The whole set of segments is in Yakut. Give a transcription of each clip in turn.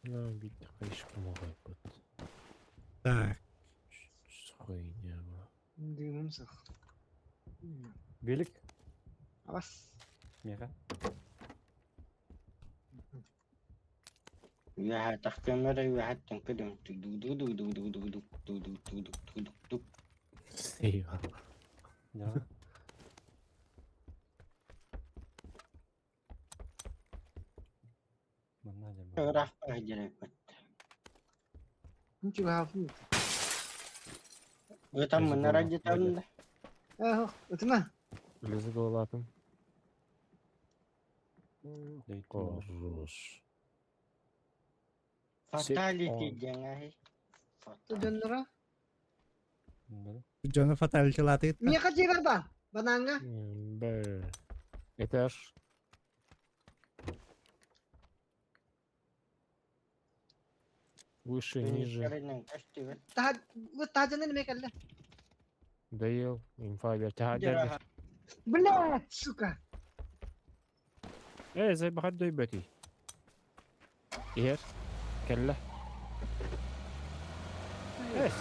Биир хайышка Так. Хуйня. Дыымым суох. Велик. Абас. Миэхэ. Үөһэ тахтыаммар үөһэттэн көрүм ду-ду-ду-ду-ду-ду-ду-ду-ду-ду-ду-ду. Eyvallah. Да. Манна дьэ баар. Ыраахпа сылдьар эбиппит. Ничего Ытам мынара дьитам да. Эх, ытыма. Лиза гололатым. Дөйтүн. Хорош. Фаталити диэн аһый. Дьонноро. Дьону фаталитилаатыгыт да? Миэхэ дьиэ ба. Банааҥҥа. Б. Этаж. Выше, ниже. Көстүбэт. Таһа таһдьанан эмиэ кэллэ. Доел. Инфа бер. Блядь, сука. Эй, зайбахар дөйбөтүй. Иһэр. Кэллэ. Эй,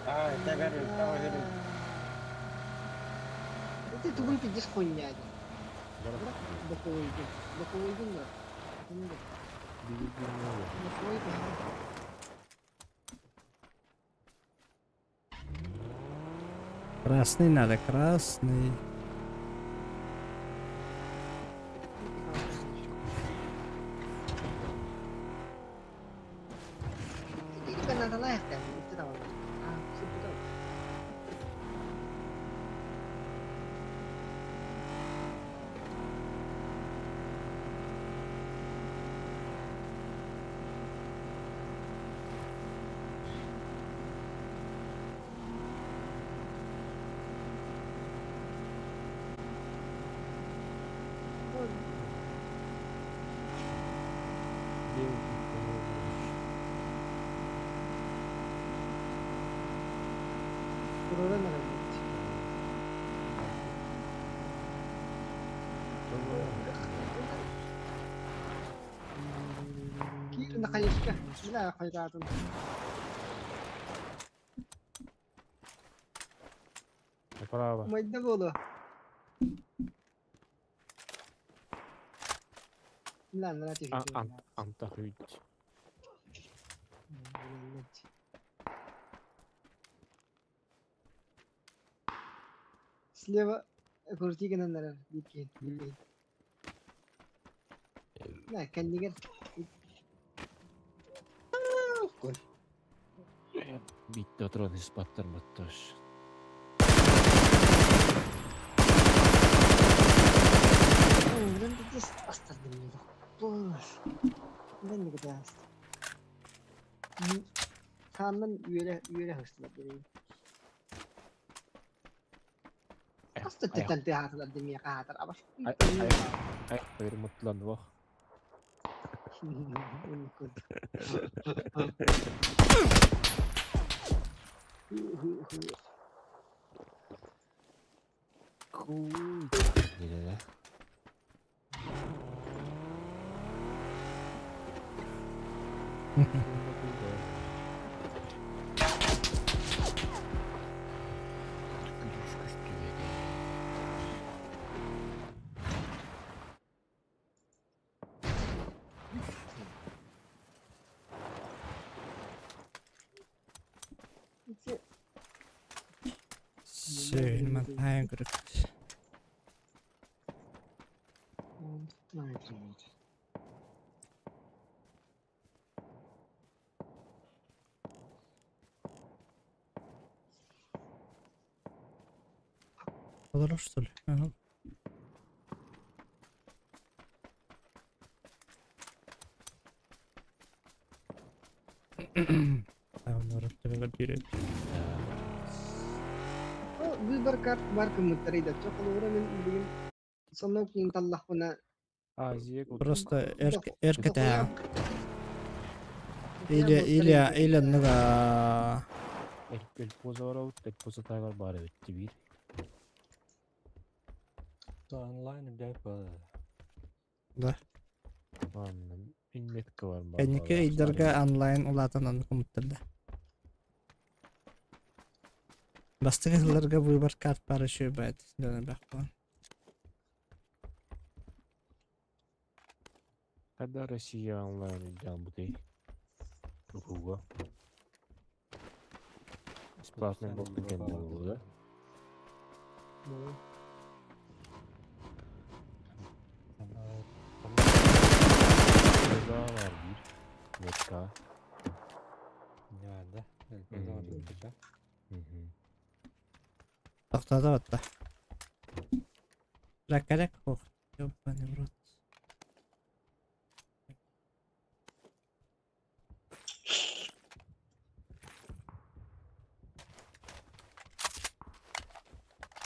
Аа, тэбэр таҕыһырым. Ты тугун пиздец хуйня дии. Бокуойгун. Бокуойгун да. Бокуой Красный надо, красный. Киир хайышка. Бля, хайдаатын. Направо. Майда буолуо. Бля, на А, ан, антахуйт. Слева крути гынан эрэр биир киһи. Бля, кэннигэр Bitti oturan ispatlar mattаш. Астардым Боже. не даст. Тааннан үөрэ үөрэ хыстылар дии. Аста тетен театр демия каатар абаш. Ай, ай, ай, мутлан вох. Куй. Не-не-не. Söylmän hängryt. Олорор, что ли? Ага. Киирэн. Ол выбор карт бар кыммыттарый да холобура мин билигин сонно киин таллахпына Азия Просто эр кэтэһэ. Или или или нуга Эльпоза барабыт, Эльпоза таагар баар эбит биир. Онлайн үрдээк буолар. Да. Манна инметка бар. Кэнники ыйдарга онлайн улаатан оннук умуттарда. Бастакы сылларга выбор карт баар үчүгэй баайт дьон элбэх буолан. Когда Россия онлайн үрдээн бутый? Тутууга. Бесплатный болду кэннэ буолуо да? Daha var bir. Метка. Не бар да? Эльпоза бар да. Мгм. Тохтоото батта. Ракарак ох. Ёбаный в рот.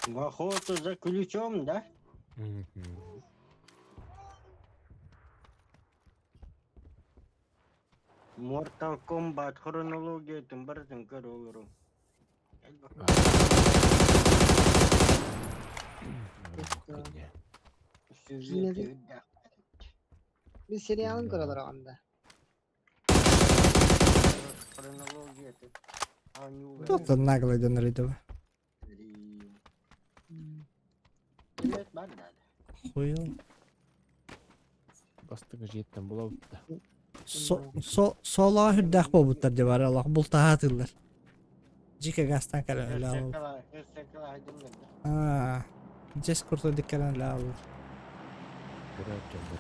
В охоту за ключом, да? Мгм. Mortal Kombat хронологиятын барытын көрө олорум. Күнне. Сюжети үрдээх. Biz сериалын көрөлөр анда. Хронологиятын. Тут наглый дьон рейдовы. Билет бар да. Хуел. Бастыгы жеттен булабыт да. Со со соло үрдээх буолбуттар деп бар алах бултаһаатылар. Жика гастан кэлэн өлө Аа. Жес курту диккелен өлө алыр. Көрөт дьон бар.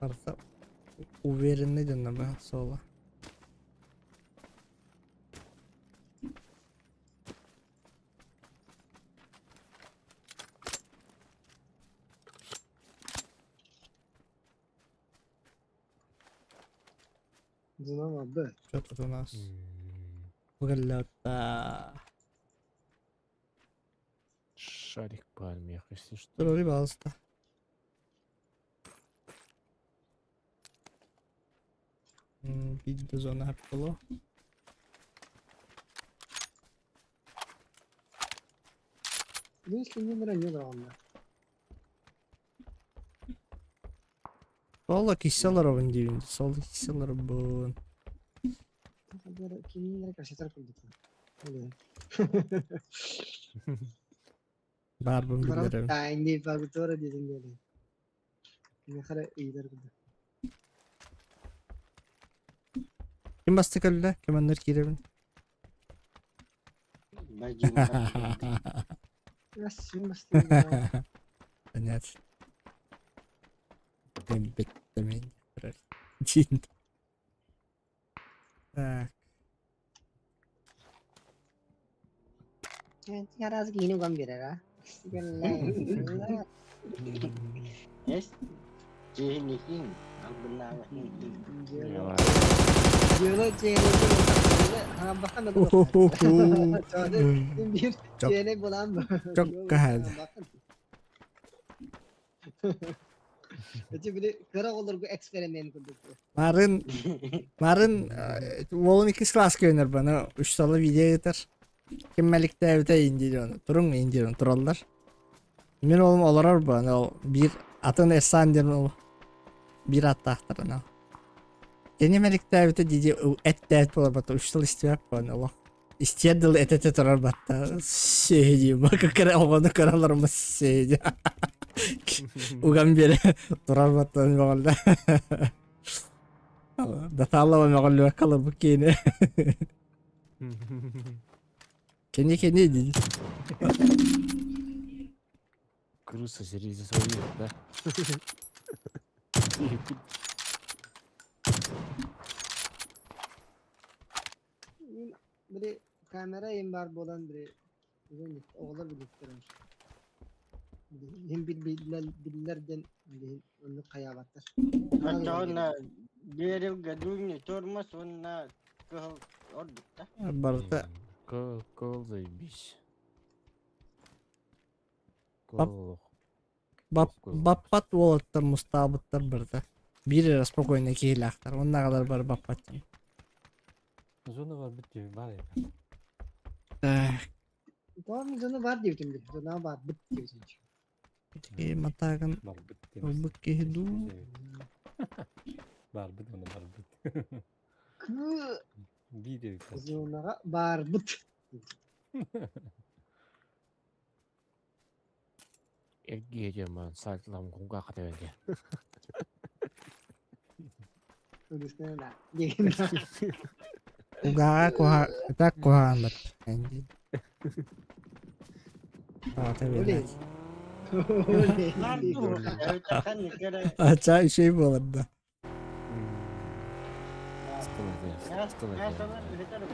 Барыта уверенный дьонно ба соло. Зона Б. Что тут у нас? М, Уголлёта. Шарик по армиях, если что. Турури балыста. Видео зона было. Ну, если не нравится, анда. Соло киселер деймин. Соло киселер бун. Кинилер красотар курдук. Бар бун билерим. Тайны багутора дедин деді. Мехара ыйдар курдук. Ким басты көллө? Ким аннар киребин? Насим басты. Понятно. Мен бітті мен. Дин. Так. Раз кийин уган берер, а? Есть? Жиһинихин, албыннаабахин. Жөлө чээнэ хаҥабакка да бир чээнэ булан Чок каһады. Эти били кыра олоргу эксперимент курдук. Марын Марын уолун иккис класска үөнэр баны үс сала видео ыытар. Ким мэликтээбитэ индиир ону. Туруҥ индиир ону тураллар. Мин уолум олорор баны ол биир атын Эрсан диэн ол биир аттаахтар Кини мэликтээбитэ дии эттээт буолар батта үс сыл истибэт баны олох. Истиэр дылы этэтэ турар батта сиэһи бака кыра оҕону көрөлөр сиэһи уган биэрэ турар батта мөҕүллэ. Датааллаба мөҕүллүбэккэ олорбут киини. Кини кини дии. Крыса за свою, да? Били камера им бар болан били оҕолор билиттер. Иһин биллэр диэн билигин оннук хайаабаттар. Оччоҕуна биэрилгэ дууни тормоз уонна кыһыл ордук да. Барыта Кыл, кыл заебись. Бап Кыл бап кыл. баппат уолаттар мустаабыттар барыта. Биир эрэ спокойно киһилээхтэр. Оннааҕылар бары баппат дьон. Зона бар бит диye бар ya. Так, Тоҕо дьоно баар диэбитим дии. Дьоно баар быт диэбитим. ити матаагын Бар бит демez. ылбыт киһи дуу. Бар бит onu бар бит. Кы Bir de bir зонаҕа баарбыт. Эргиэ саайтылам куҥга хатабелге. Өлүскэнэ да. Диэн. Угаа куһа так куһаҕан бат. Аата Олей. биэрбэт. Олей. Нар дуу. Эбэтэр кere Ача үчүгэй буолар да. Я sana üreterim.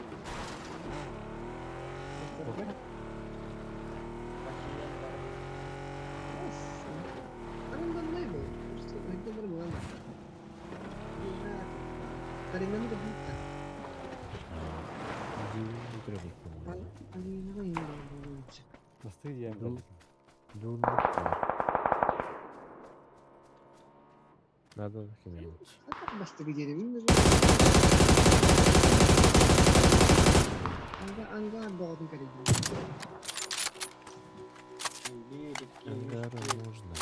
Nasıl diyeyim ben? Надо кинуть. Ангара можно.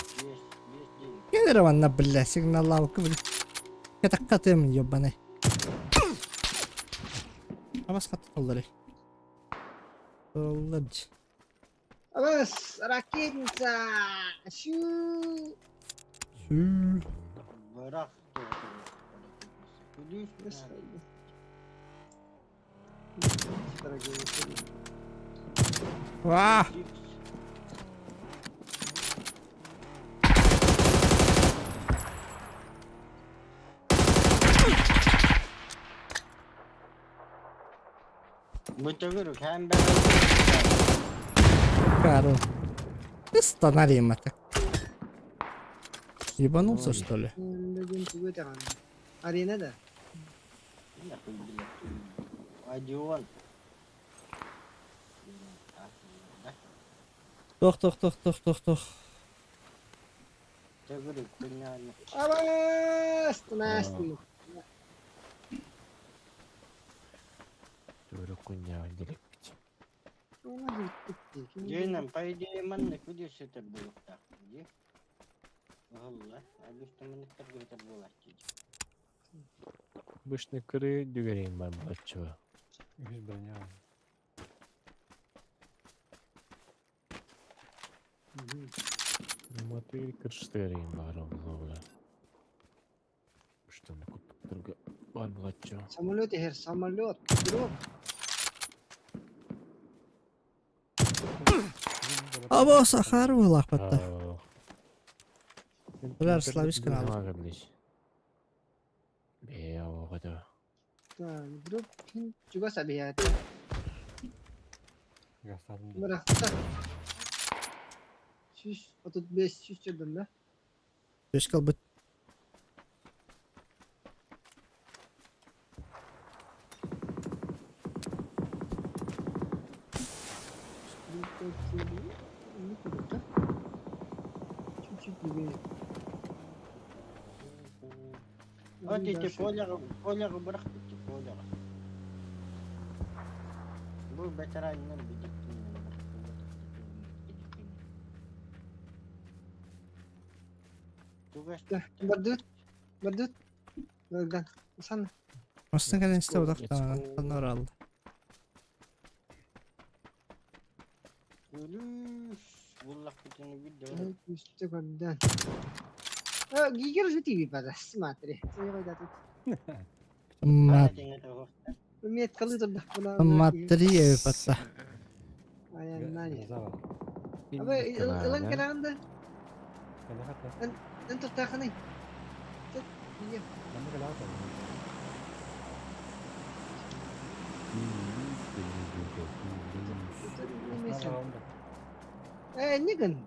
Кэлэр манна бля сигналлаабыкка били. Кэтаккатым ёбаный. Абас хатталлары. Олладж. Абас, ракетница! Шу! Сүү. Bırak. Gülüş. Ваа! Bu tövür hem ben Карл. Ты станарим это. Ебанулся, Ой. что ли? Арена да? Адион. Тох, тох, тох, тох, тох, тох. Төгүр күннән. Абас! Тунастын. Төрө күннә делек. Дьиэнэн, по идее, манна күдүс сытар буолуохтаах дии. Ыһылла, обычно манныктар көтөр буолааччы дии. Обычно кыры дүгерейм бар булаччыба. Үс броня. Мотыль кырштырейм бар булла. Что мы куттурга бар булаччыба. Самолет эхер, самолет. Дроп. Абас ахар булахпатта. Булар славишканы алып. Бе, оҕото. Так, дроп кин чугас абият. Гастадым. Бырахта. Сүс, 35 сүс чөдөн да. Беш калбыт. Чуть-чуть левее. Вот эти поляҕы, поляҕы бырахпыт дии, поляҕы. Бу бэтэрээннэр бидиктиннэр Тугас Да, бардыт. Бардыт. Бардыт. Сан. Мастан кэлэн истэ Let's утахтаан go. таннар алды. Күлүс буллахпытыны билдэ. Үстэ көрдөн. А, гигер же тебе пода, смотри. Мат Умеет колы туда. матри патта. Аяннан. Газа бар. Абы ылан кэлэҕин да? Кэлэ хата. Эн тутаахыный. Гигер. Манна кэлэ хата. Э, не гын.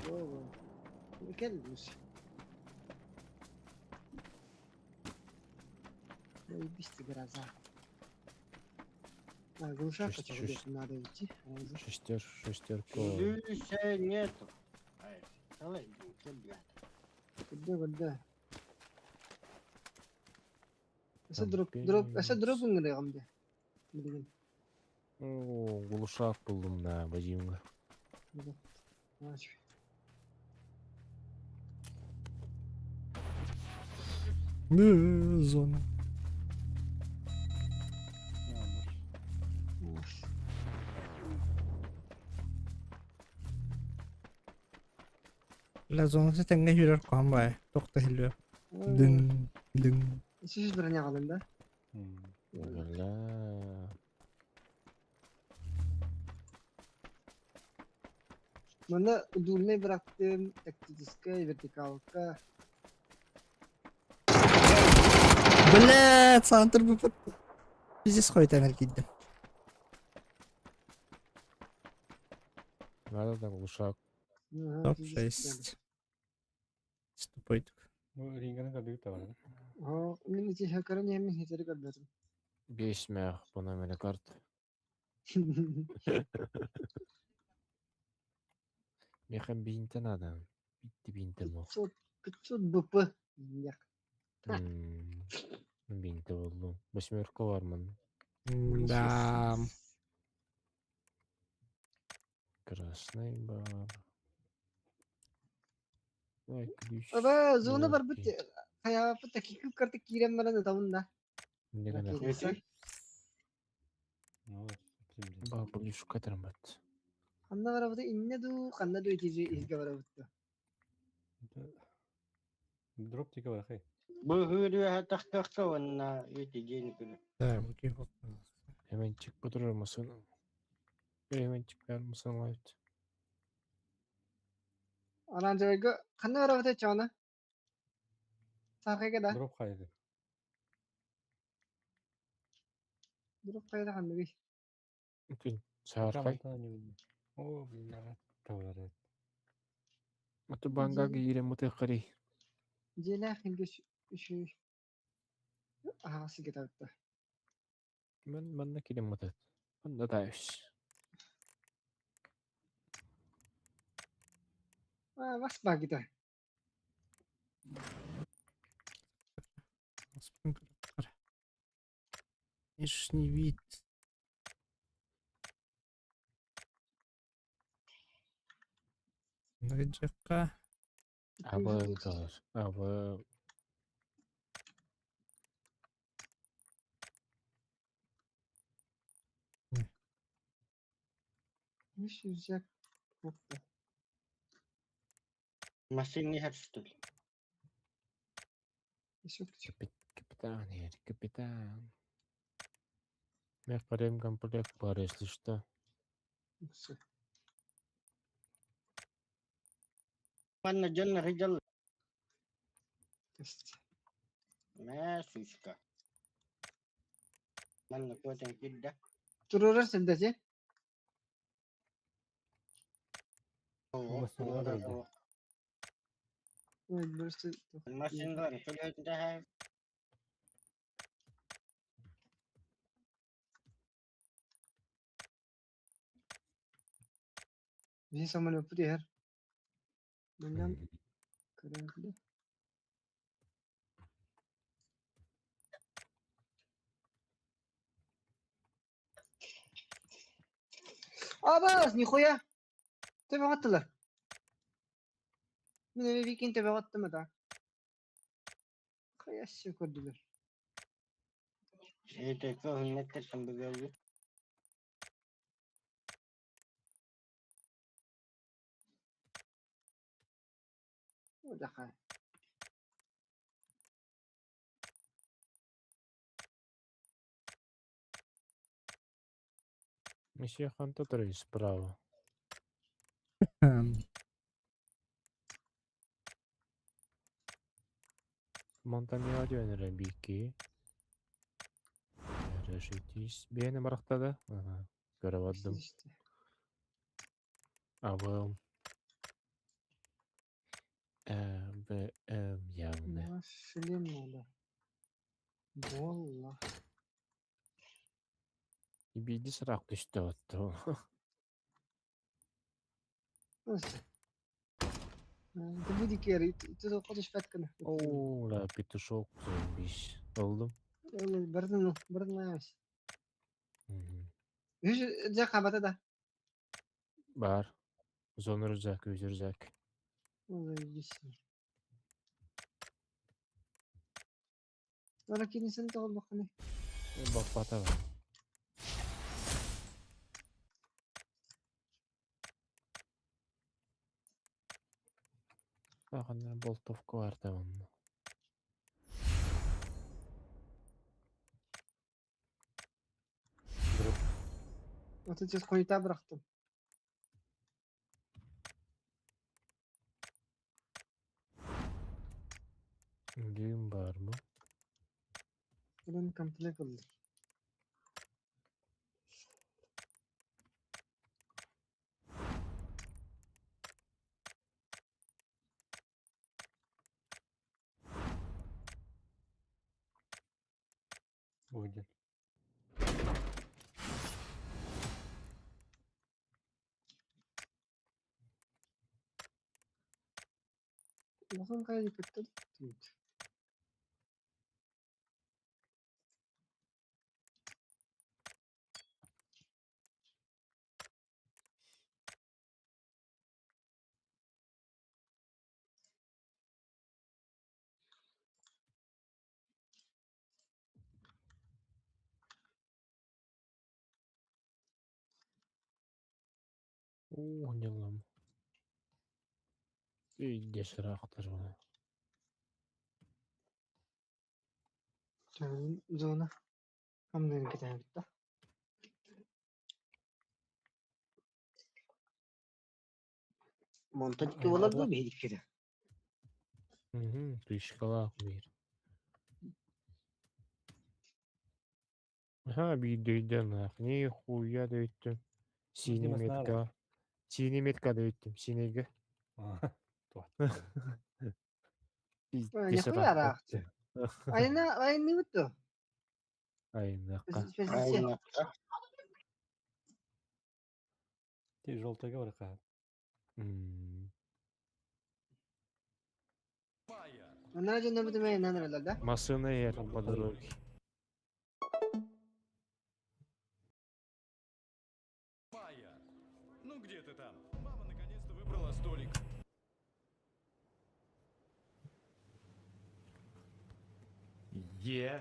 Во, во. Кэл, Заебись ты, гроза. А, глушак хотя надо идти. Шестер, шестерку. Лүсэ нету. Ай, давай, кэлбиэт. Куда, куда? Эсэ дроп, дроп, эсэ дроп ыҥырыаҕым дии. Билигин. О, глушак буллум на Вадимга. Зона. Ла зонасы тэҥҥэ сүүрэр куһаҕан баҕайы, туох да иһиллибэт. Дыҥ, дыҥ. Сүүс броня аҕалын да? Бля. Манна дульнай бырахтым, тактическай, вертикалка. Блядь, саантыр буппут. Пиздец хойутаан эргийдим. Надо там глушак. Топ 6. Тупойдук. Ну, ринганы көрдүгүт да бар. Мин ити көрөн иһэммин хитери көрбөтүм. Бес мэх по номере карты. Мехам бинте надо. Битти бинте мох. 500 500 БП. Бинте болду. Восьмерка бар мын. Да. Красный бар. Ой, ключ. Аба, зона бар бит. Хайа, такие карты киирэн баран ытабын да. Не гына. Ну, Ба, плюшка трамбат. Ханна барабыта инне ду, ханна ду ити изге барабытта. Дроп тика бар, хей. Быһыырыаһа тахтахта уонна ити дьиэни көрө. Да, бу киһи Hemen çık durur musun? Hemen çıkar mısın Light? Оранжевыйга ханна барабыта чоона? Сархайга да. Дроп хайды. Дроп хайда ханныгый? Күн саархай. О, бля, тавар. Аты банга киирэ мутыхари. Дьиэлээх илгэ үчүгэй. Аһаҕас сиргэ табытта. Мен манна кирем мутат. Онда тайыс. А, бас багита. Внешний вид. Нагджакка. Абы калар. Абы Үс жүзэк оппа. Массыына иһэр что ли? Капитан, я капитан. Мех парем комплект бар, если что. Манна дьон рыдьал. Мэ, сучка. Манна куотан киирдэ. Турурар сирдэти? Ой, просто... Массыыналар көлөһүндэһэ. Биһи самолеппут иһэр. Манан көрөөхлө. Абаас, нихуя! Төбөҕө аттылар. Мин эбэ викин төбөҕө аттым ата. Хайа көрдүлэр. Это көһүннэттэр быгылы. Дахай. Месье Хантатор справа. Монтанья дөнөрө бики. Решитись. Бэйэни барахтада. Ага. Көрө бардым. Абым. БМ явно. Мага шлем надо. Буолла. Биирдэ сыраах түстэ оттоо. Ты кери, ты хочешь фатканы. Оо, ла петушок биш. Олдум. Бардын, бардын айс. Үс дьэ хабата да. Бар. Зона рюкзак, өз рюкзак. Ора кинисин тоҕоллоххуный. Баппата бар. Ханна болтовка бар да онно. Ото сейчас хуйта бырахтым. Düğün бар mı? Bunun комплект ыллыр. Будет. Улахан кайы көттөр. Оо, ньылым. Үйде сыраахтар буна. Зона. Хамдын кетебит да. Монтадики болар да биһидиккere. Тышкалаах биир. Аха, биирдэ өйдөн Нихуя да өйттүм. Синий Дима знала. метка. Синий метка да өйттүм. Синийге. Ой, нихуя араахты. Айна айны бутtu. Айнакка. Специально. Ты желтый говори, Она же нам это надо, да? Машина ехала по дороге. Ну где ты там? Мама наконец-то выбрала столик. Е.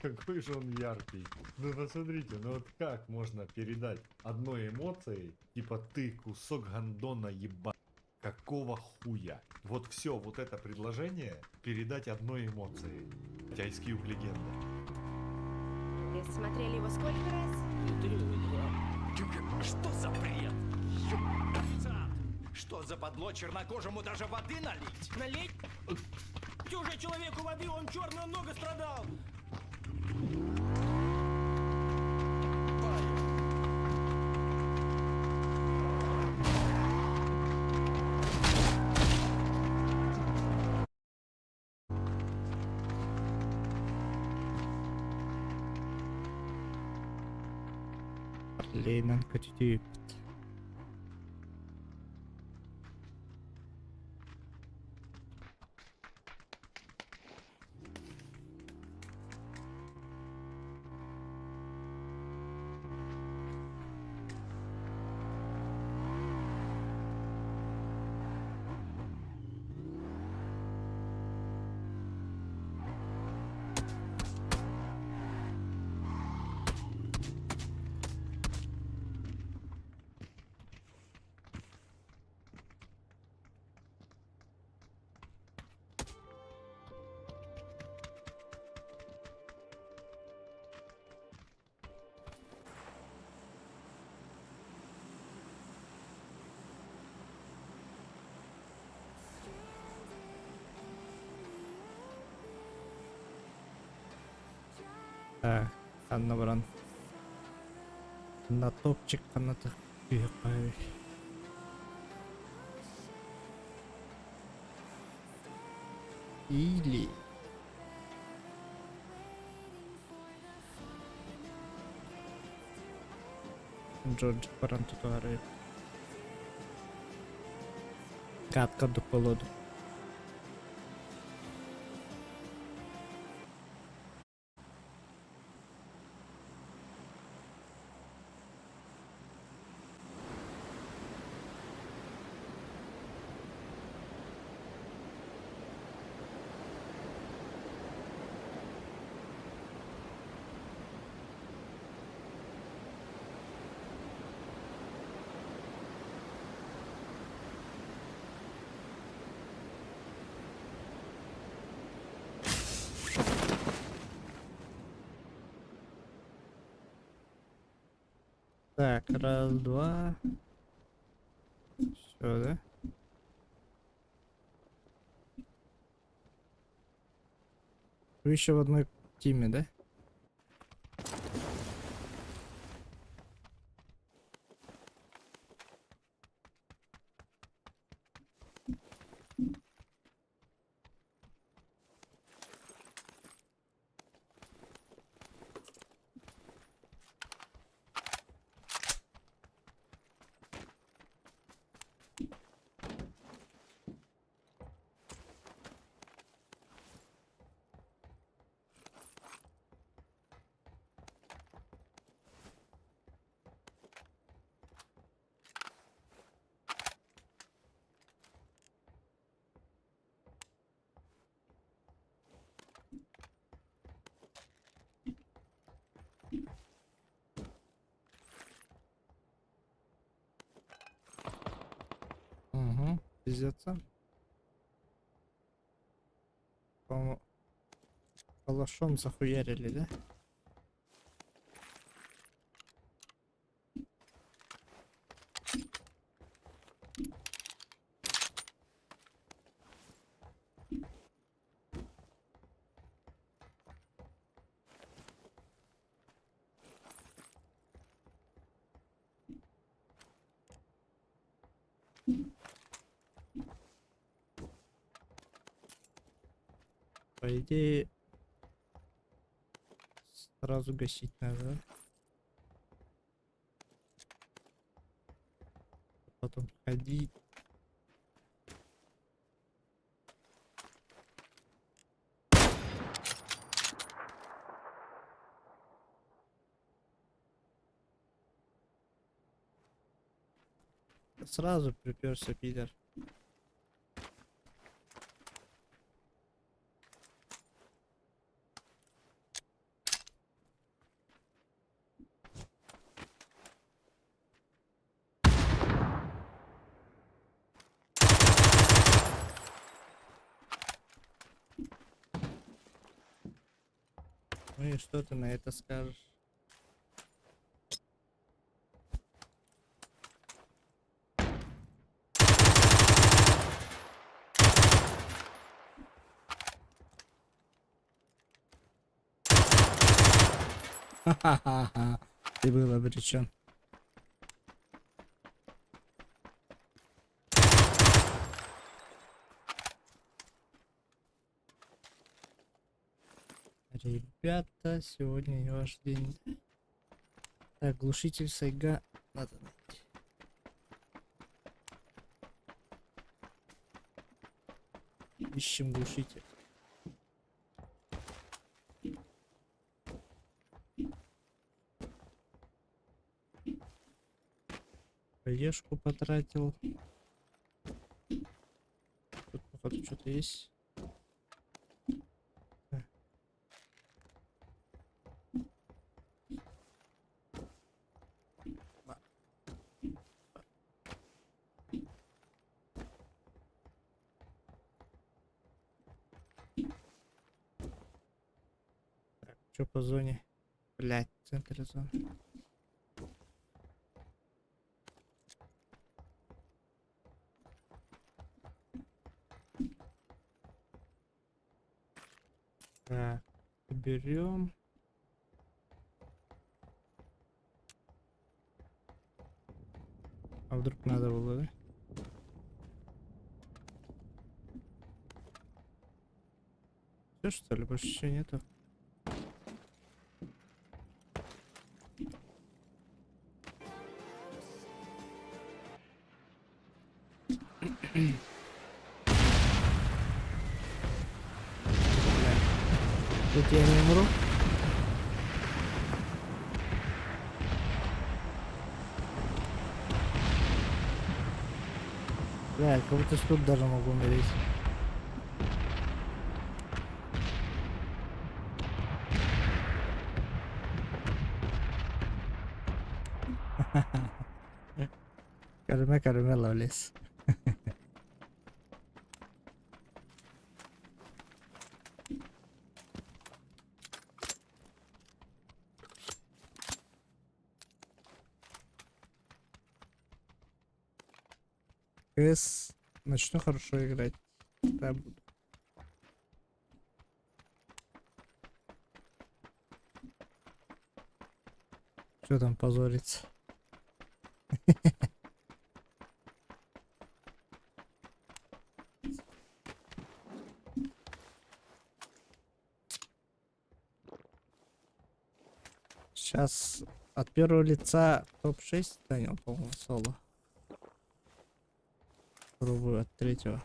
Какой же он яркий. Ну посмотрите, ну вот как можно передать одной эмоцией, типа ты кусок гандона еба. Какого хуя? Вот все, вот это предложение передать одной эмоцией. Ice Cube легенда. Смотрели его сколько раз? Что за бред? Официант! Что за подло чернокожему даже воды налить? Налить уже человеку воды, он черно много страдал. Лейнан көтүтүү. Так, ханна баран на топчик ханна түһүөххэ Или Джордж баран тутаары Катка колоду. Так, раз, два. Все, да? Вы еще в одной теме, да? Угу, пиздеца. По-моему, калашом захуярили, да? По идее, сразу гасить надо, да? Потом ходить. Сразу приперся, пидор. Ну и что ты на это скажешь? Ха-ха-ха. Ты был обречен. Ребята, сегодня не ваш день. Так, глушитель Сайга надо найти. Ищем глушитель. Хаешку потратил. Тут, походу, что-то есть. Так. Так, что по зоне? Блять, центр зоны. Так, берем. А вдруг надо было, да? Все что ли? Больше ничего нету? Тут я не умру. Бля, как будто тут даже могу умереть. Карме, карме, ловлес. С начну хорошо играть. Да, буду. Что там позориться? Сейчас от первого лица топ-6 занял, по-моему, соло. Пробую от третьего.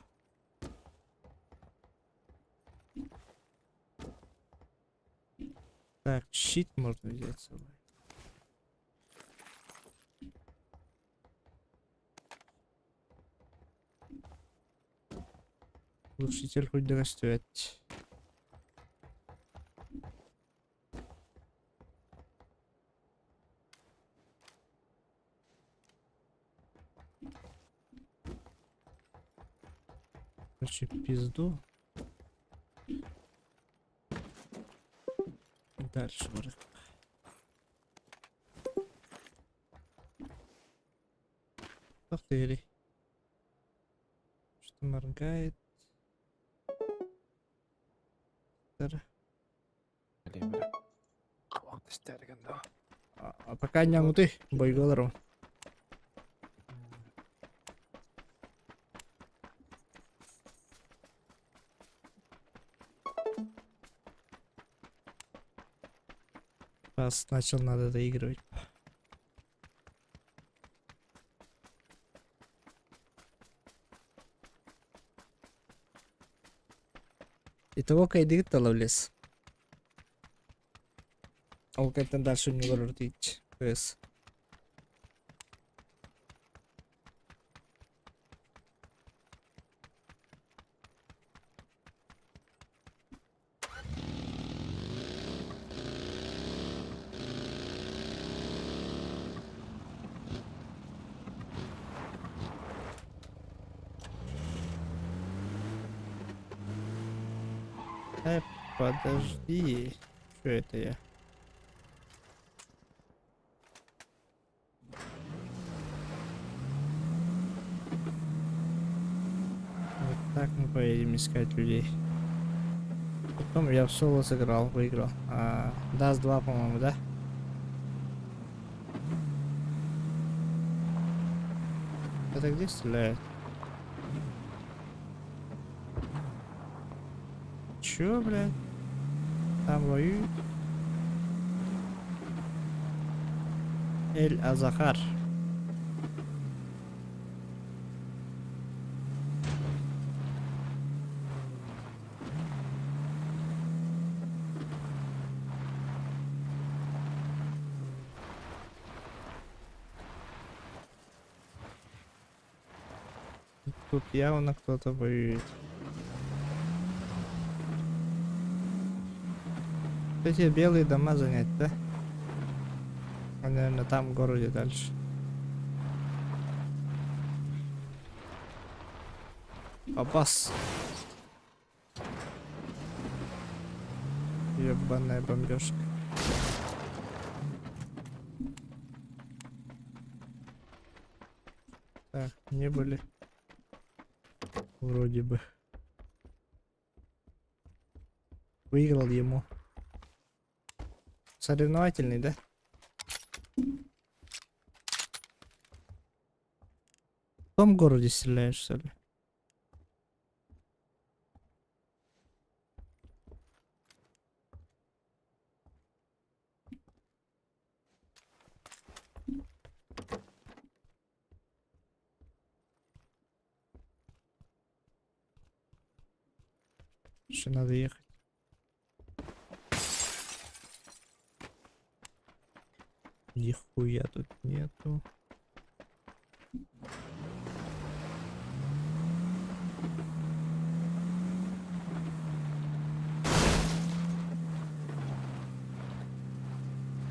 Так, щит можно взять с собой. Глушитель хоть растет. Короче, пизду. Дальше, может. Повтори. Что моргает? А пока не муты, бойголору. Раз начал, надо доигрывать. Итого кайдыгыт ловлес. Ол кэнтэн дальше не олорор тиич. Кыс. Подожди. Что это я? Вот так мы поедем искать людей. Потом я в соло сыграл, выиграл. А, Даст 2, по-моему, да? Это где стреляют? Чё, блядь? Там воюют? Эль Азахар. Тут явно кто-то воюет. Эти белые дома занять, да? А, наверное, там в городе дальше. Абас. Ебаная бомбежка. Так, не были. Вроде бы. Выиграл ему. Соревновательный, да? том городе стреляешь, что ли? Еще надо ехать. Нихуя тут нету.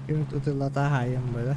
Ким тутулата хаайан быда.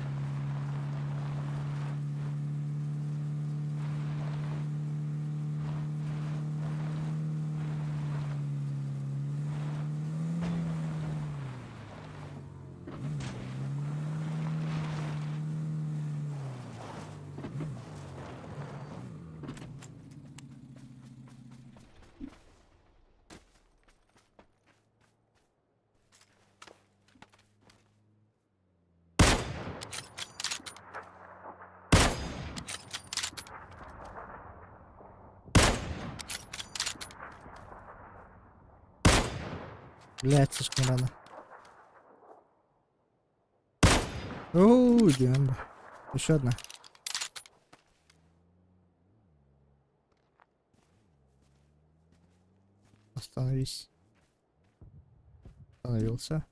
Блядь, слишком рано. Оу, Диамба. Еще одна. Остановись. Остановился.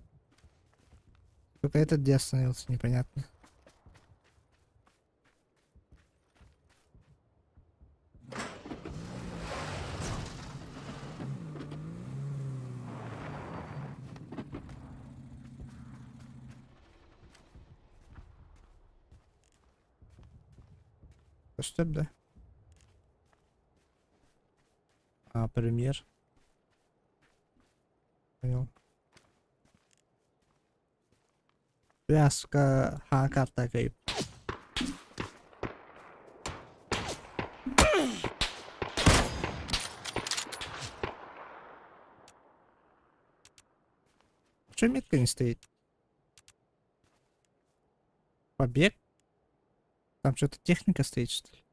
Только этот где остановился, непонятно. Что да? А, премьер. Понял. Бля, сука, ха, карта кайп. Че метка не стоит? Побег? Там что-то техника стоит, что ли?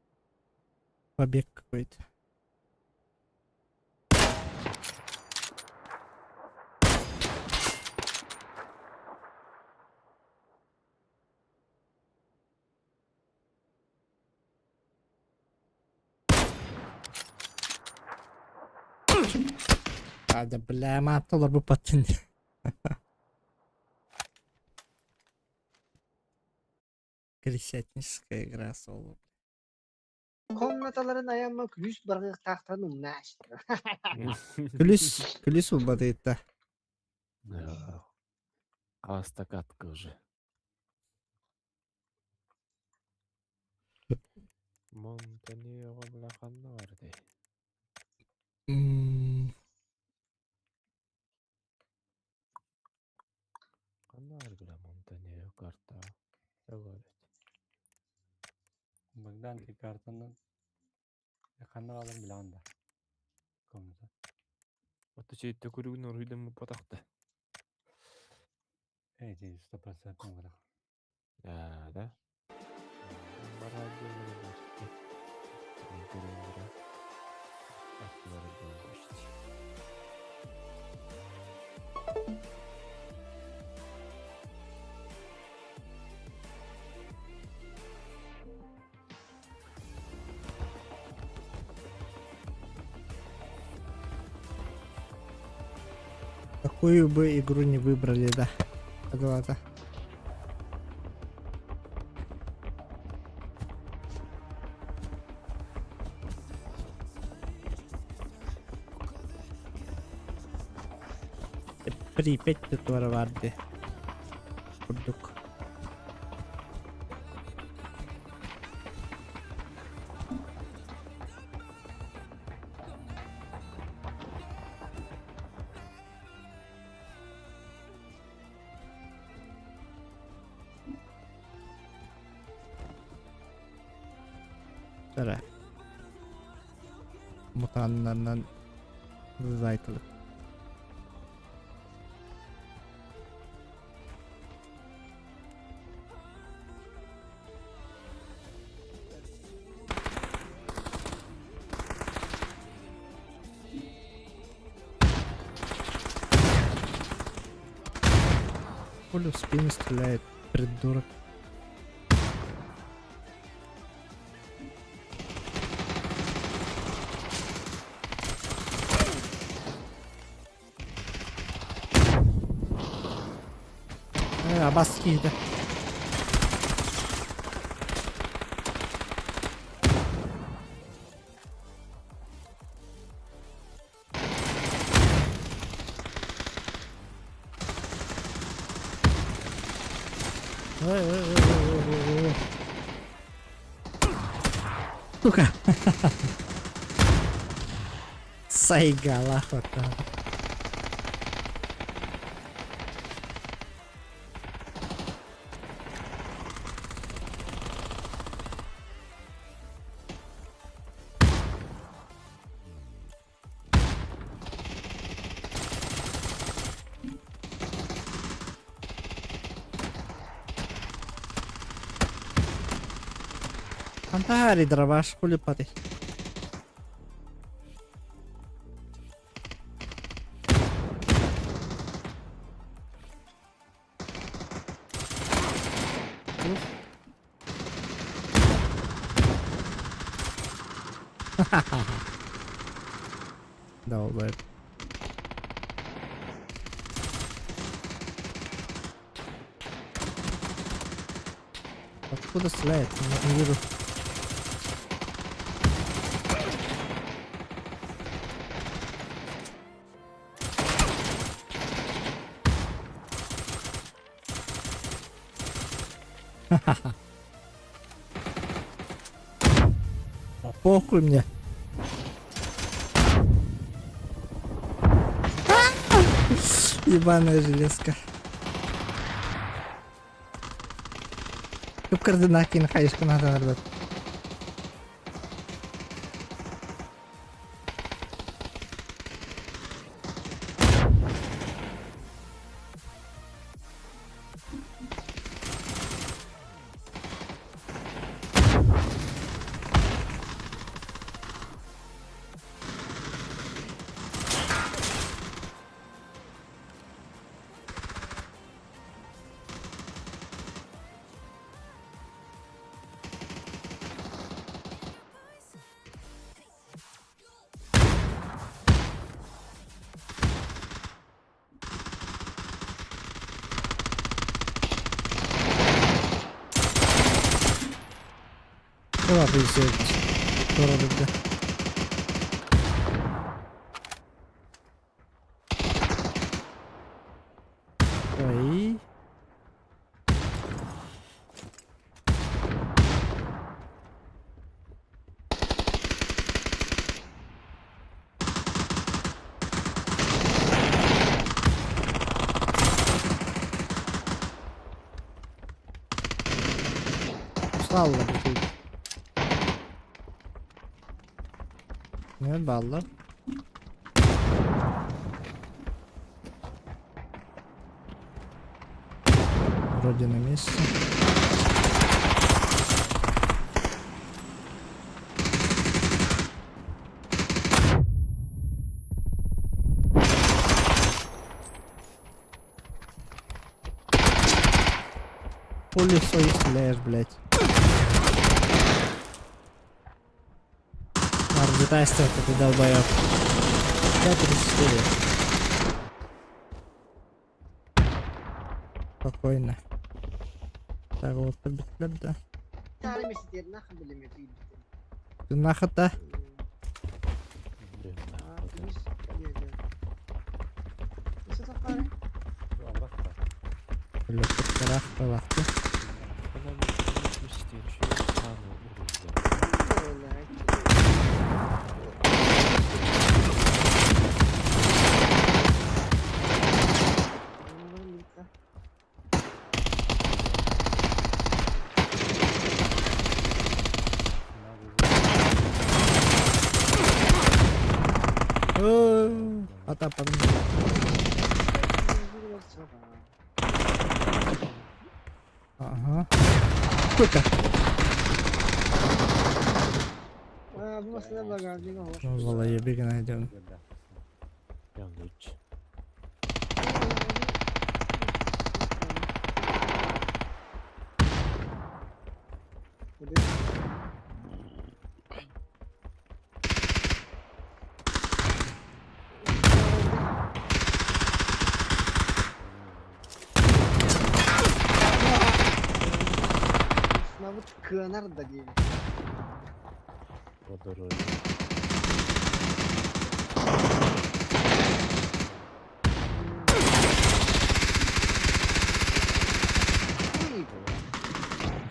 Побег какой-то. А, да бля, маталар бу паттын. Крысятническая игра соло. Комнаталарын аямма күлүс баргыктаахтан умнаашты. Күлүс, күлүс улбатыйта. Да. А катка уже. Монтанео бля ханна бар дей. Ханна бар бля Монтанео карта. Говорит. Богдан ти картаны ханна алым билан да. Комната. Ото чейте көрүгүн оруйдан бу патакта. Эй, ти 100% бар. Да, да. Бара демин башты. Мен көрүн бара. Аттылары башты. Какую бы игру не выбрали, да. Ладно. Припять тут варды. Курдук. Тара. Мутаннарынан зайтылып. Пуля в спину стреляет, придурок. Абас киһитэ. Сука. Сайгала хватало. Хантари дробаш хули паты. Долбоеб. Откуда стреляет? Не вижу. А похуй мне. Ебаная железка. Кып-кырдына хайышкын атанарбат. Давай, пиздец. Дорого, Ой. Устал да Не баллар. Вроде на месте. Пули свои стреляешь, блядь. Маргита ты долбоёб. 5.34. Спокойно. Так вот, да. Ты нахата? Блядь, Ата Ага. Сука. Вала ебеги найдем. Уолбут кыанар да диэбит. Бодору. Ой,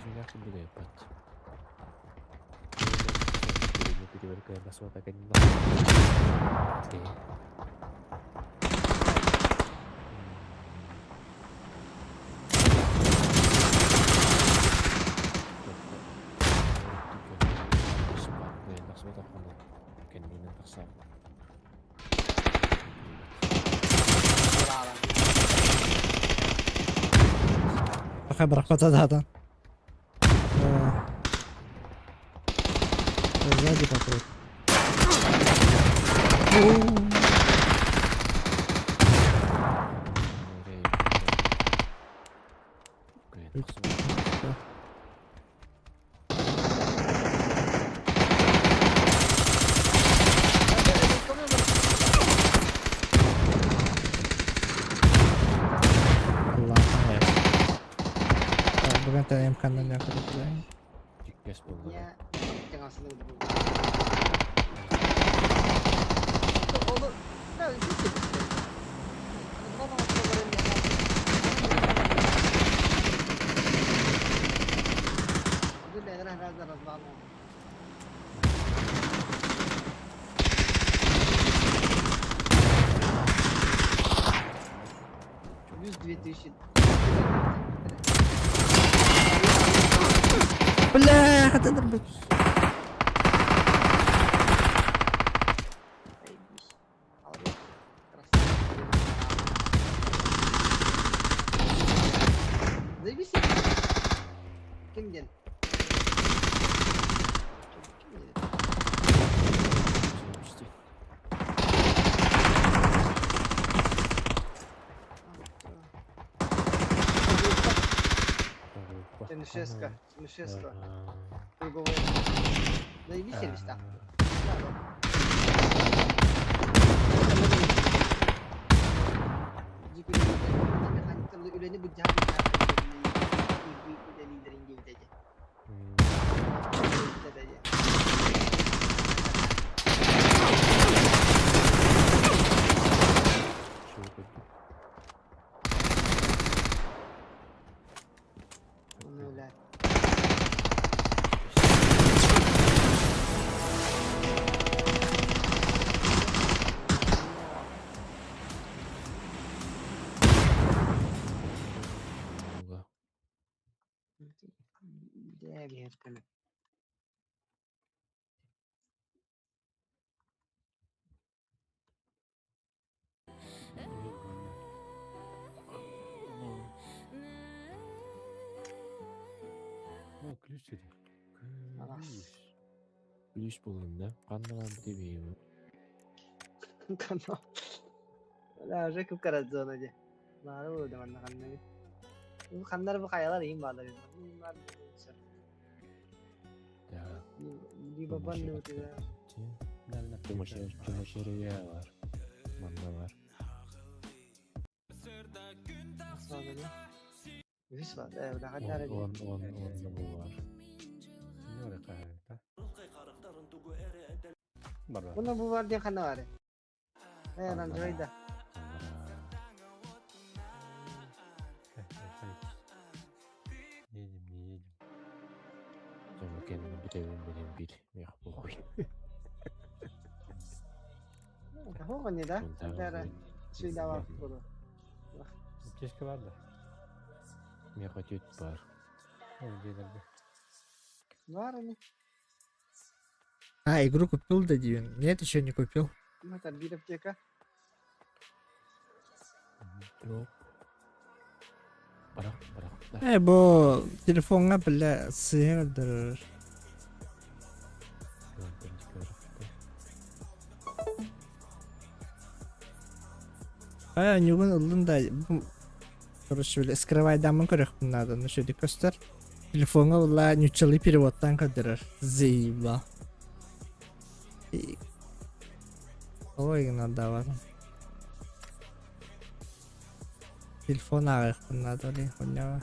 Дьиҥнээх курдук айыппат. Пока бракпата даатан. Сзади попробуй. Бүгүн МК-нан Я Ол Плюс 2000. Бля, хата Заебись. Молодец. Красавчик. Заебись. Ким диэн? Ким диэн? Тенишеска, Тенишеска, круговой. Заебись, Элиста. Үлэни былдьаан үлэлииллэрин диэбитэ дии. Ону Дэ О, ключ сюда. Ключ. Ключ булдум да. Ханна дебейм. Канал. Да, уже кып-кара зона дии. Баары буолла манна ханна. Бу ханнар бу хайалар иин баалар. Так. Либо банны Да, да, Тумашерия бар. Манна бар. Үс бар. Э, да ханнар. Он он он бу бар. Не орай да? Бар бар. Буна бу бар диэн ханна бар. Э, Андроида. Едем, не едем. Жамакен бүтебин менен бир. Мех похуй. Хоҕони да? Дара сүйдавар буду. Аптечка бар да? Меха түт бар. Ол дедерде. Бар они. А, игру купил, да, Дивин? Нет, еще не купил. Ну, это бир аптека. Дроп. Барак, барак. Да. Э, бу телефоҥҥа бля сыһа өлдөрөр. А, ньугун ыллын да, короче, бля, скрывайдаммын көрүөхпүн наада, ну шөдүк көстөр. Телефоҥҥа була ньуччалыы переводтаан көрдөрөр. Заебал. Ой, гына бар. Телефон ааҕыахпын наада, блин, хуйнява.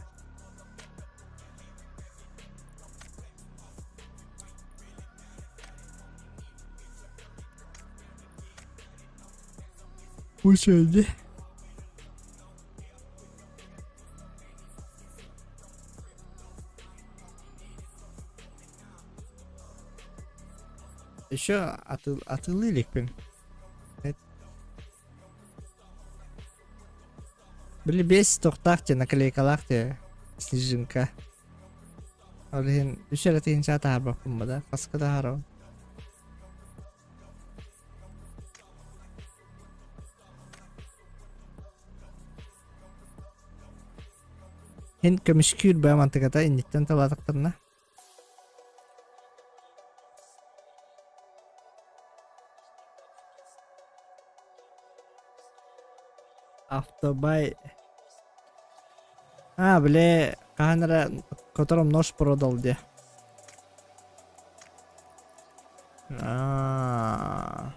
Bu şeydi. Еще атылыы иликпин. Били биэс тохтаах диэн наклейкалаах диэ снежинка. Ол иһин үс эрэ тыһыынча таһаарбаппын бада хаска таһаарабын. Һин көмүскүүр баа мантыката инниттэн талаатахтарына. Автобай. А, бля, хаһан эрэ котором нож продал диэ. Аа.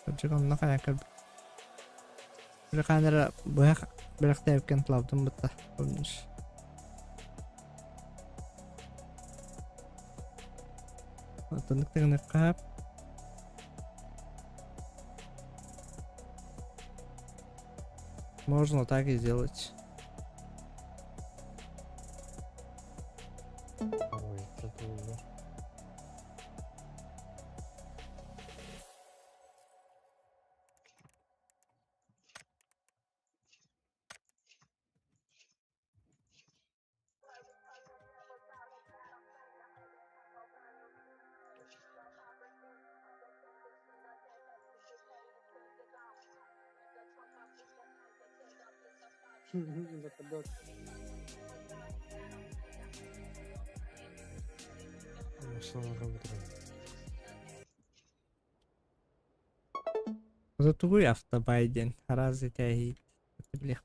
Кырдьык онно хайа көр. Били хаһан эрэ быһах бэлэхтээбиккин тылабытын бытта. Помнишь? Оттонук тыгынык хаап. Можно так и сделать. Ой, это было. Западок. Массыыналарга бүтэрэн. Это тугуй автобай диэн араас этээһиит билиэх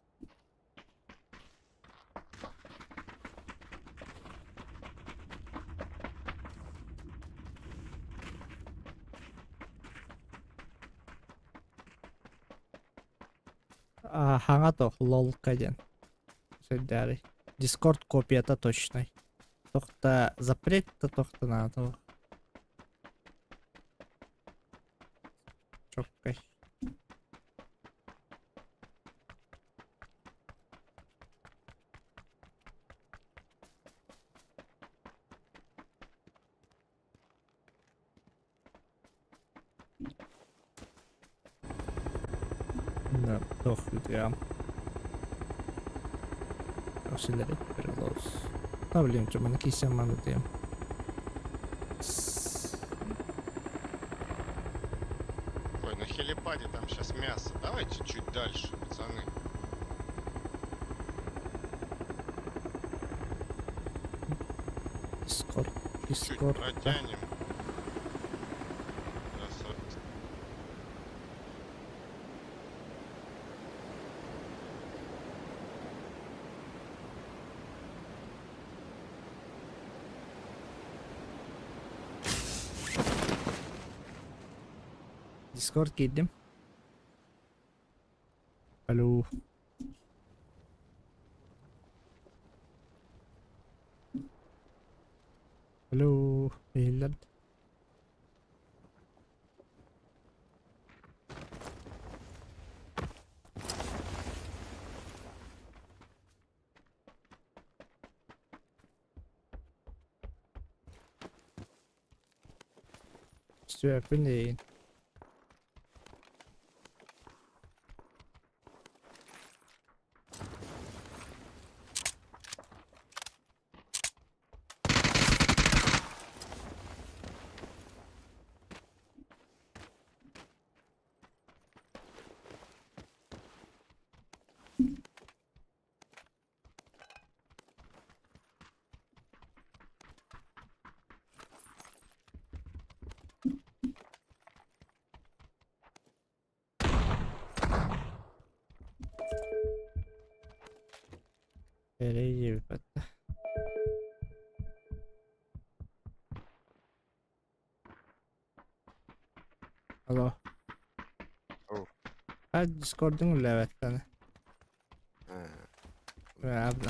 Хаҥа тох лолка диэн сэрдээри Дискорд копията точнай тохта запрет да тохта наада чоккай Да, тох я. Auxiliary close. Да, блин, что мы на кисем манытыем. Ой, на хелипаде там сейчас мясо. Давайте чуть дальше, пацаны. Дискорд, Чуть Дискорд. протянем. Да, Дискорд киирдим. Алло. Алло. Иһиллэр. Сүөппүн эйигин. Эрэй диэбиппэт да. Алло. Ау. А Дискордуҥ үлэлээбэт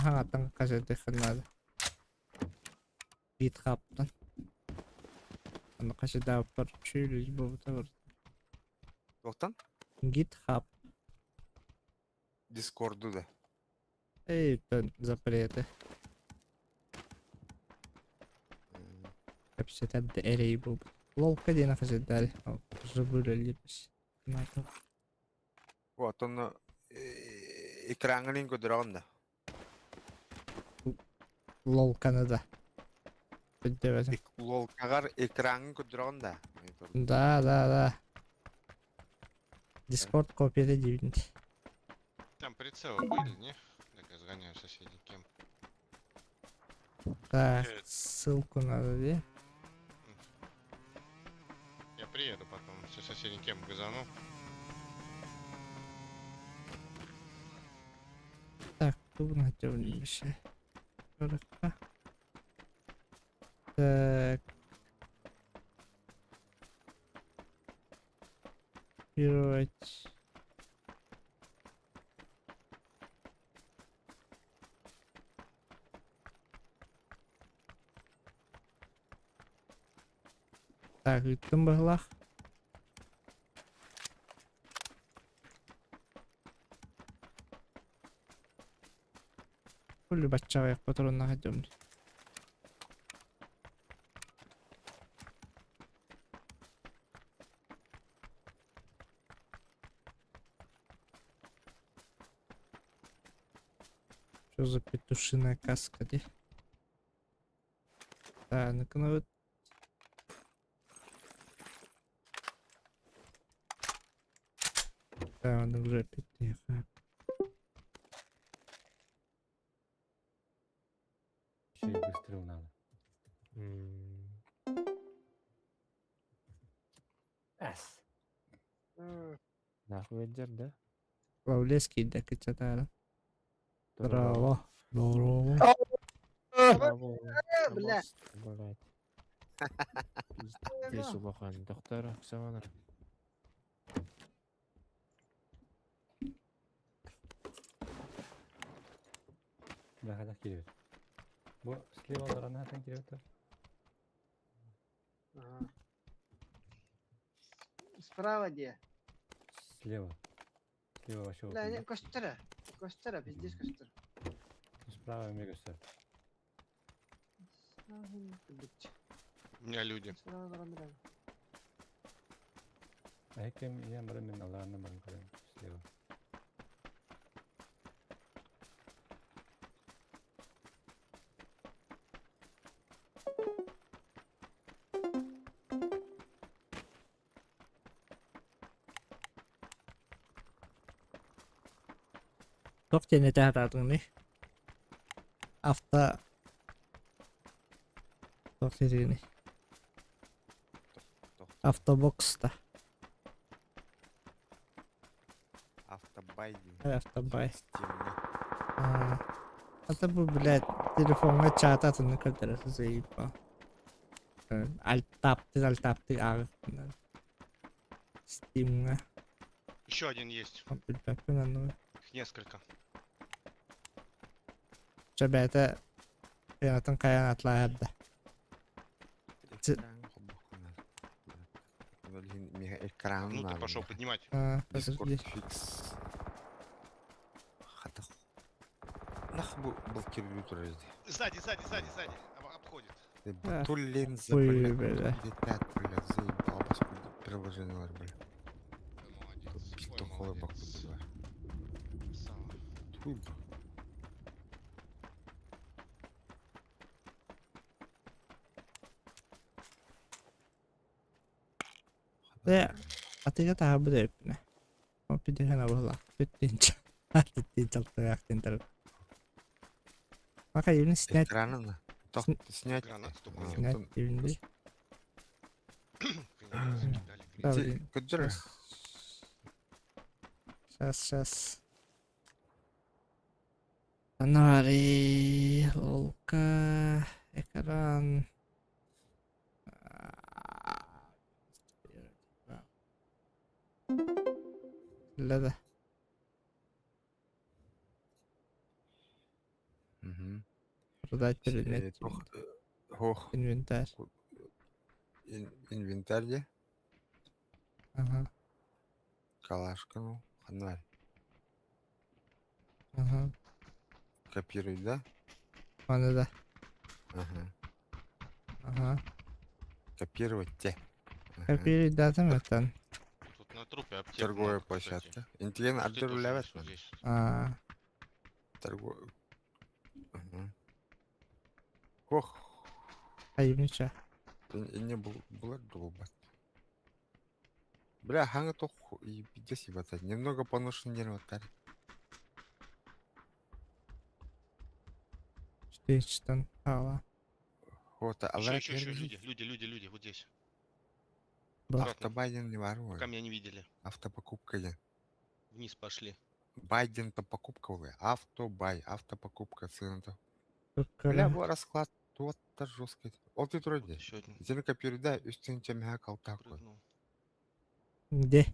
Хаҥаттан хасыатыаххын наада. GitHub'тан. Аны хасыдаабыппар чүл буолбута барыта. Туохтан? GitHub. Дискорду да. Эй, запреты. Кэпсэтэр да эрэй буолбут. Лолка диэн афазердари. Забыли. Вот онно экраҥҥын көрдөрөҕүн да. Лолканы да. Өйдөөбөтүм. Лолкаҕар экраҥҥын көрдөрөҕүн да. Да, да, да. Дискорд копията диибин. Там прицелы были, не? Так я сгоняю в соседний кемп. Так, ссылку надо, да? Я приеду потом, все соседний кемп газану. Так, тут хотел еще. Так. Копировать. Так, ыттым быһылах. Kullu баччаҕайах патроннаах дьон. Что за петушиная каска, де? Да, ну-ка, ну вот. Да, он уже петуха. Еще и выстрел надо. С. Нахуй да? Лавлеский да кычатара. Браво. Браво. Браво. Бля. Блять. Пиздец улахан. Доктор, Оксана. Да, хотя кириэт. Бу слева алларанан кириэт. Ага. Справа где? Слева. Слева вообще Бля, не, вот. костера. Костера, пиздец, костера. Справа мега все. У меня люди. А кем я барым алларанан барым көрөм слева. Тох диэн этэ сатаатыҥный? Авто... Тох диэтигиний? Автобокста. Автобай диэн. Автобай. Стимҥэ. А, это бу, блядь, телефоҥҥа чаата атыннык көрдөрөр заебал. Альтаптык, альтаптык ааҕыахпын Стимҥа. Еще один есть. Билбэппин оннугу. Их несколько. Чэ бэйэтэ сыанатын хайаан атлааһар да. Экран Внутрь пошел поднимать. А, подожди. Дискорд фикс. Хата. Нах бу блокируют турар Сзади, сзади, сзади, сзади. Обходит. А, Тулленза, хуй, бля, бля. летят, бля, заебал, паскуда приложениелар, бля. Молодец. Ой, Петуховый бак, молодец. бля. Красава. Туй, бля. Дэ, атыга таһарбыт эбиппинэ. Оппидеһэн абыһылаах. Түттинчэ. Түттинчэ алтыгаахтын тар. Пока юни снять. Экранын тох снять. Гранат только А, нет. Снять оттон дивинди. Хрен закидали. Да, Ти блин. көддөрөр. Сейчас, сейчас. Фонари, лолка, экран. Да-да. Мгм. Продать предмет. Тох хох Инвентарь. Инвентарь де. Ага. Калашка, ну, ханна Ага. Копируй, да? Аны да. Ага. Ага. Копировать те. Ага. Копируйдаатым оттон. Тут на трупе аптека. Торговая много, кстати. площадка. Интеллигент Пусты тоже отдыр есть вот здесь. Аа. Торговая. Ага. Ох, Айымныча. не был булар долбат. Бля, ханга тох и пиздец ебать. Немного поношен нерватар. Штычтан хаала. Вот, Еще, алара еще, еще люди, люди, люди, люди, вот здесь. Бу. Аккуратно. Автобайден не воруй. Пока меня не видели. Автопокупка я. Вниз пошли. Байден-то покупка вы. Автобай, автопокупка цена-то. Бля, Кыккара. бу расклад вот-то жесткий. Ол ты Вот вроде. еще один Зены копируй, да, үстін темеха калтакой. прыгнул. Где?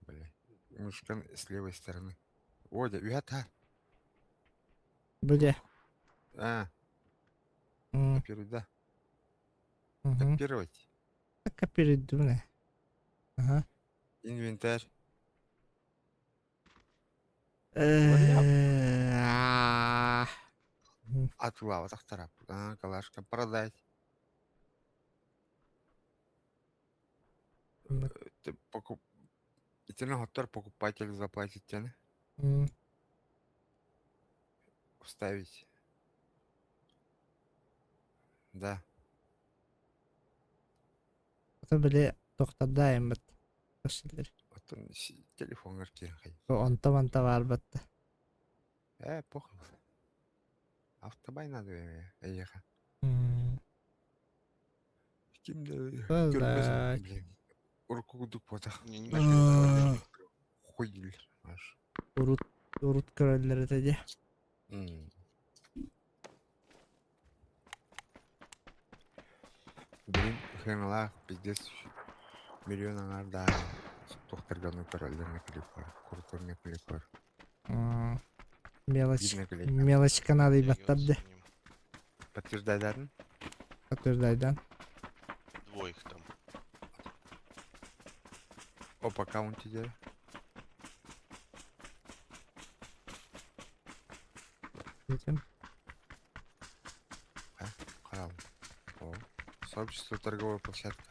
Бля. Мышкан с левой стороны. Ой, да, уята. Бу де. А, М, копируй, да. мгм. Копировать. Копируйдум Ага. Инвентарь. А. Атылава тахтарап. А, калашка. Продать. М. Ты покуп... Итини хоттор покупатель заплатит тебе. М, Вставить. Да. Ото били тохтардаайым бат. Көсүллэр. Оттон телефонгар киирэн хай. Онто манта баар батта. Э, похуй. Автобай надо эйиэхэ. М, Ким да Блядь. көрбөс, блин. Урукку курдук буотах. Не, не Аа. Хуй дииллэр, аж. Урут урут көрөллөр этэ дии. М. Блин, хреналаах, пиздец, миллион аҥаардаах туохтарганы көрөллөр наклейкалар, куртур наклейкалар, М, Мелочь. биир наклейка. Мелочка надо баттар Притягиваться де. к ним. Подтверждайдарын? Подтверждайдан. Двое их там. Оп, аккаунте диэри. Этим. Хаал. О. Сообщество торговая площадка.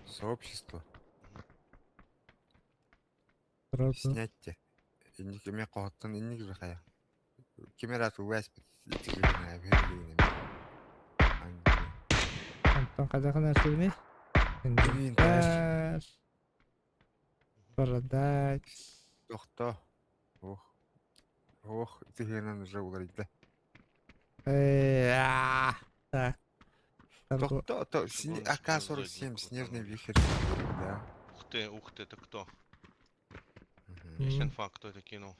Сообщество. Турар Снять те. Инник эмиэ хоһоттон инник же хайа. Ким эрэ атылласпыт итигиринэ Онтон хайдах нәрсэбиний? Инвентарь. Инвентарь. Продать. Тохто. Ох. Ох, итигиринэн уже уларыйда. Э, Так. Торго- Тохто, то, Чтобы он АК-47, задник снежный крутанул. вихрь. Да. Ух ты, это кто? Мгм. Есть М. инфа, кто это кинул?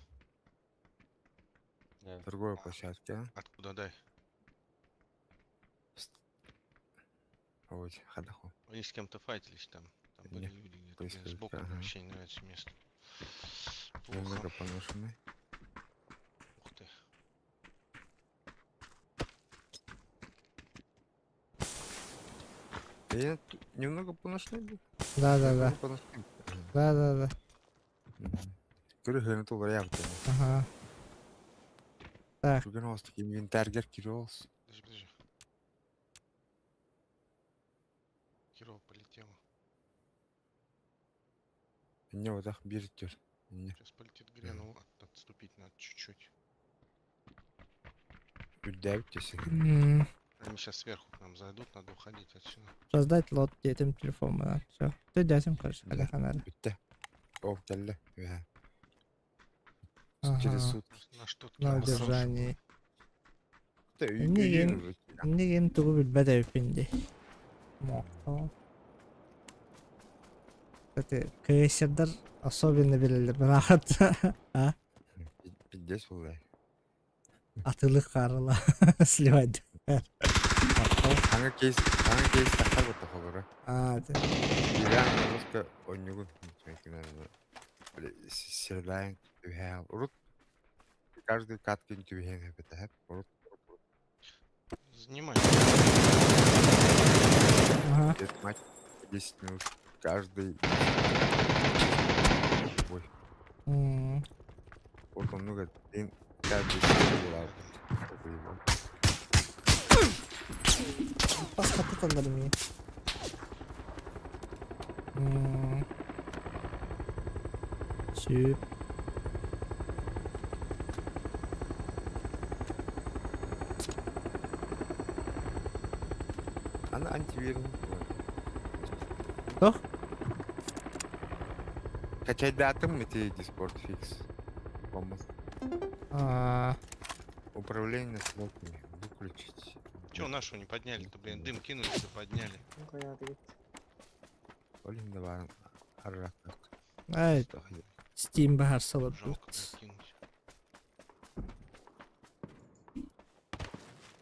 Да. Торговая площадка. Откуда дай? Ой, хадаху. Они с кем-то файтились там. Там были Не, люди где-то. Блин, поисковик, сбоку мне ага. вообще не нравится место. Плохо. Немного поношенный. Ух ты. Я немного поношенный был. Да, да, да. Немного поношенный. Ага. Да, да, да. Мгм. Көрү тулар Ага. Так. Бүгүн оостук инвентарьгар кириолс. Подожди, подожди. Херово полетело. Инне отах бир түр. Инне Сейчас полетит грену. Отступить надо чуть-чуть. үрдээбит десе. М, Они сейчас сверху к нам зайдут, надо уходить отсюда. Создать лот детям телефон. Все. Ты детям, короче, Да. хайдах надо. Бүттэ. Ол кэллэ. Үһэ. Ага. Через сутки. На что На удержании. Тэ Иннигин- үйүн уже. Иннигин тугу билбэт эбиппин дии. Мохто. Кстати, КСРдар особенно билэллэр быраат. А? Пиздец буолла. Атылык харыла сливать. Хаҥа кейс, хаҥа кейс тахсар бутта холоро. А, да. Иран жестко онньугун. Сердайн үһэ. Урут каждый каткин түбэһэн хэпэтэ Урут Занимай. Ага. Дед мать 10 минут. Каждый Ой. Вот он много каждый Бас хатыталлар эмиэ. Сүп. Аны антивирус. Туох? Качайдаатым ити Discord фикс. Помос. А, Управление настройками. Выключить. Чего нашу не подняли-то, блин? Дым кинули, да подняли. Олин да баар аррак. Ай, Steam баһар Жалко, салырбыт. блядь, кинуть.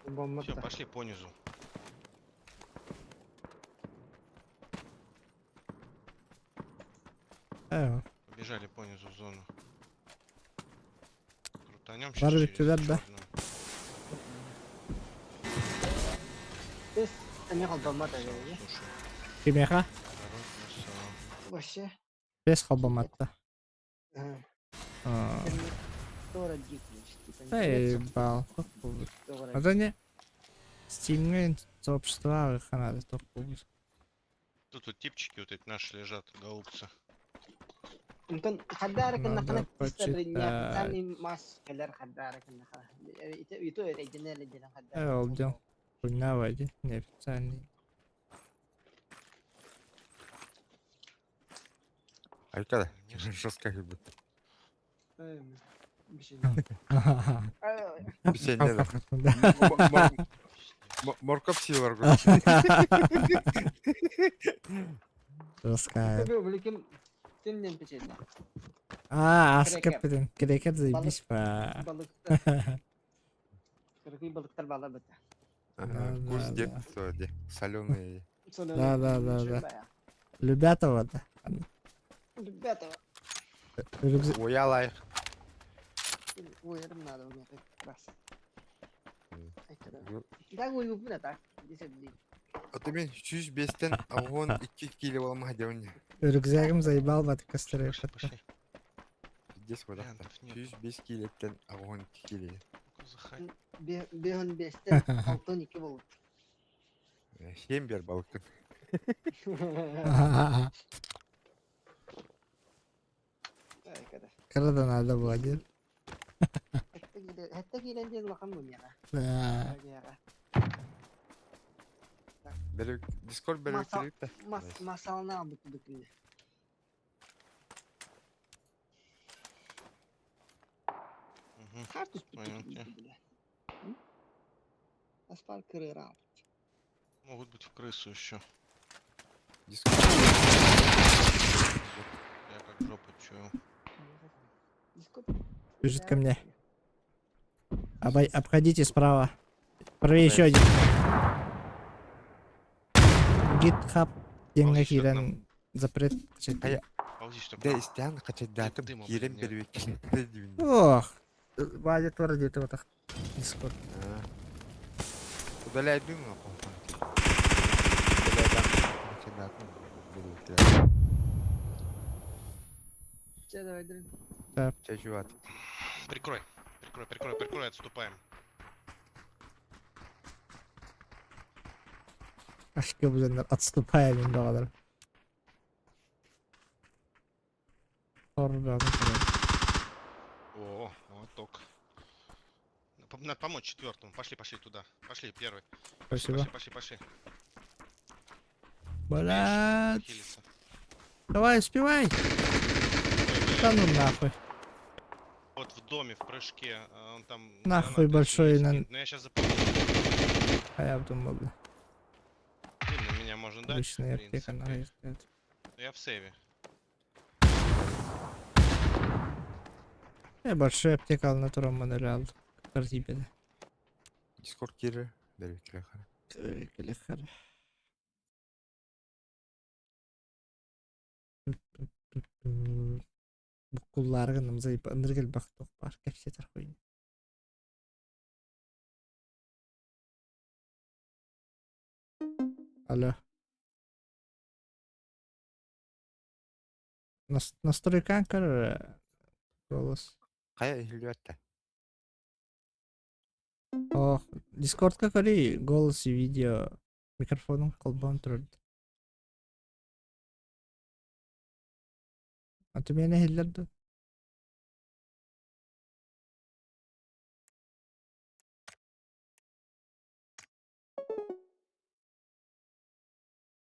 Бомба. Все, пошли по низу. Э, Побежали по низу в зону. Крутанем Бар сейчас через бүттүлэр да. чёрную. Бес эмиэ холбоммот эбит. Слушай, Кимиэхэ? второй красава. Вообще. Бес холбоматта. Ага. А, Тора дикнеш, типа. Эй, бал. Тора. А не Steam'е сообщество ханады тоқ болбут. Тут вот типчики вот эти наши лежат, голубцы. Онтон хадаарак Надо нахана почитать. Сами мас кэлэр хадаарак нахана. Ито эйденер эйденер Э, ол дел. Хуйня войди, неофициальный. Айка да. Жестко как будто. Печенье да. Морков силар. Жесткая. Биликим тимнен печенье. А, Крекер. аскап Крекер заебись по. Балыктар. Кыргый балыктар бала быта. Вкус Да, да. детства, де. Соленые. Да, да, да, да. Любятово, да. Ребята, Рюкзак. Ой, лайк. уйрым надо мне как раз. Да, уйгу бына так. Десеп ди. А ты мен 105-тен агон 2 кило болма деуне. Рюкзагым заебал бат костеры. Пошли, пошли. Здесь вот так. Вариантов нет. 105 килоттен агон 2 кило. Ну-ка, заходи. Беһон бестен алтын ике болуп. Хем бер балыкын. Когда надо было, дед. Хәтта килен ден лахан бу миңа. Да. Бер Дискорд бер Маса- кирик да. Мас масалына бит бит. Мгм. Картус Понял бит тебя. бит. Аспар кырыра. Могут быть в крысу еще. Дискорд. Я как жопу чую. Бежит ко мне. Обходите справа. Правее еще один. GitHub Ползи сюда к киирэн запрет. А я- Ползи сюда к Да, нам. истян качайдатым Дыма, кирен блин, нет. бер кило. Ох. Вадя твара где-то вот так. Дискорд. Удаляй дым, нахуй. Удаляй дым, качайдатым, бер кило. Че давай дрын. Чачуват. Прикрой. Прикрой, прикрой, прикрой, отступаем. Ашка бузандар отступаем доғалар. Торба. О, вот ток. Надо помочь четвертому. Пошли, пошли туда. Пошли, первый. Спасибо. Пошли, пошли, пошли. Блядь. Хилиться. Давай, успевай. Да ну нахуй. Вот в доме, в прыжке. Он там... Нахуй гранаты большой скинет. Но я сейчас запомню. А я думал, бля. Дым на меня можно дать, в Обычная аптека принципе. нахуй. Но я в сейве. Я большой аптека на туром материал. Картибеде. Дискорд кире, бер кило. Келехар. Букулларгын зайып ындыргел бакток бар кепсетер хуйня. Алло. Настройкаан көр голос. Хайа иһиллибэт да. Ох, Дискордка көрүй голос и видео микрофонун холбоон турар. А ты меня иһиллэр да?